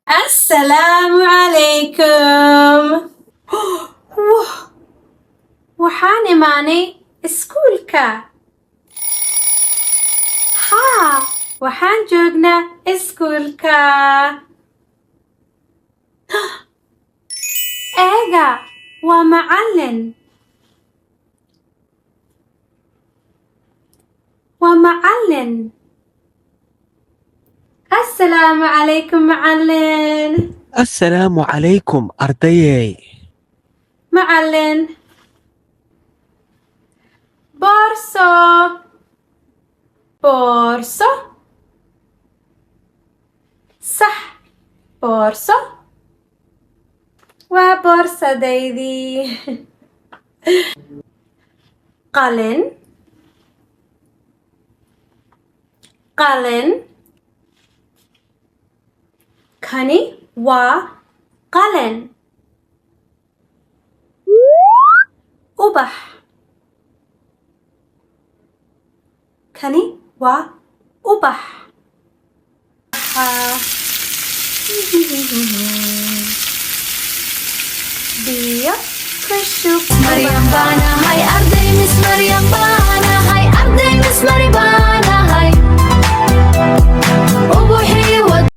Assalaamu calaykum. Wah, waxaan imaanay iskuulka. Haa, waxaan joognaa iskuulka. Eega, waa macallin. Waa macallin. Assalaamu calaykum, macallin. Assalaamu calaykum, ardayey. Macallin. Boorso. Boorso. Sax, boorso. Waa boorsadaydii. Qalin. Qalin. Kani waa qalin. Ubax. Kani waa ubax. Biyo ku shub. Maryam baan ahay.